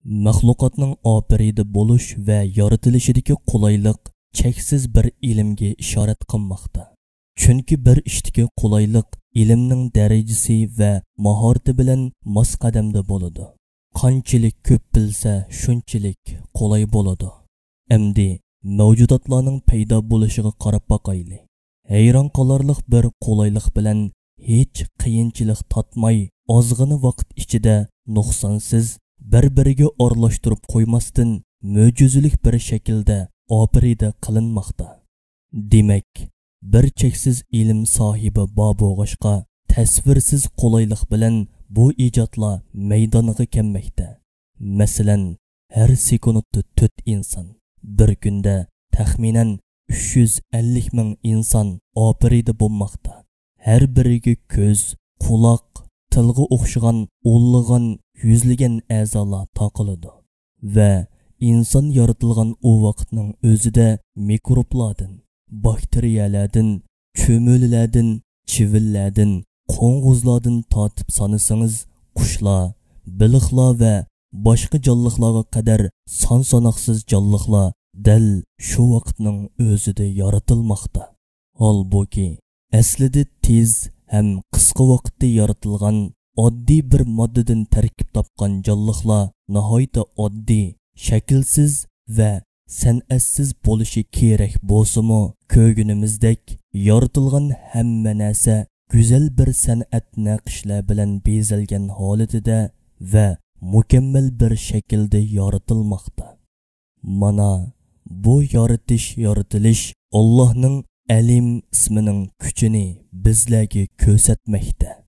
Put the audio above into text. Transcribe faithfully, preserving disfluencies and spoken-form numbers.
مەخلۇقاتنىڭ ئاپىرىدە بولۇش ۋە يارىتىلىشىدىكى قولايلىق چەكسىز بىر ئىلىمگە ئىشارەت قىلماقتا. چۈنكى بىر ئىشتىكى قولايلىق ئىلىمنىڭ دەرىجىسى ۋە ماھارىتى بىلەن ماس قەدەمدە بولىدۇ. قانچىلىك كۆپ بىلسە، شۇنچىلىك قولاي بولىدۇ. ئەمدى مەۋجۇداتلارنىڭ پەيدا بولۇشىغا قاراپ باقايلى. ھەيران قالارلىق بىر قولايلىق بىلەن ھېچ قىيىنچىلىق تارتماي، ئازغىنە ۋاقىت ئىچىدە نۇقسانسىز، بىر-بىرىگە ئارىلاشتۇرۇپ قويماستىن، مۆجىزىلىك بىر شەكىلدە ئاپىرىدە قىلىنماقتا. دېمەك، بىر چەكسىز ئىلىم ساھىبى بار بولغاچقا، تەسۋىرسىز قولايلىق بىلەن بۇ ئىجادلار مەيدانغا كەلمەكتە. مەسىلەن، ھەر سېكۇنتتا تۆت ئىنسان، بىر كۈندە تەخمىنەن ئۈچ يۈز ئەللىك مىڭ ئىنسان ئاپىرىدە بولماقتا. ھەر بىرىگە كۆز، قۇلاق، تىلغا ئوخشىغان ئونلىغان، يۈزلىگەن ئەزالار تاقىلىدۇ. ۋە ئىنسان يارىتىلغان ئۇ ۋاقىتنىڭ ئۆزىدە مىكروبلاردىن، باكتېرىيەلەردىن، چۆمۈلىلەردىن، چىۋىنلەردىن، قوڭغۇزلاردىن تارتىپ سانىسىڭىز، قۇشلار، بېلىقلار ۋە باشقا جانلىقلارغا قەدەر سان-ساناقسىز جانلىقلار دەل شۇ ۋاقىتنىڭ ئۆزىدە يارىتىلماقتا. ھالبۇكى، ئەسلىدە تېز ھەم قىسقا ۋاقىتتا يارىتىلغان ئاددىي بىر ماددىدىن تەركىب تاپقان جانلىقلار ناھايىتى ئاددىي، شەكىلسىز ۋە سەنئەتسىز بولۇشى كېرەك بولسىمۇ، كۆرگىنىمىزدەك يارىتىلغان ھەممە نەرسە گۈزەل بىر سەنئەت نەقىشلەر بىلەن بېزەلگەن ھالىتىدە ۋە مۇكەممەل بىر شەكىلدە يارىتىلماقتا. مانا، بۇ يارىتىش، يارىتىلىش ئاللاھنىڭ ئەلىم ئىسمىنىڭ كۈچىنى بىزلەرگە كۆرسەتمەكتە.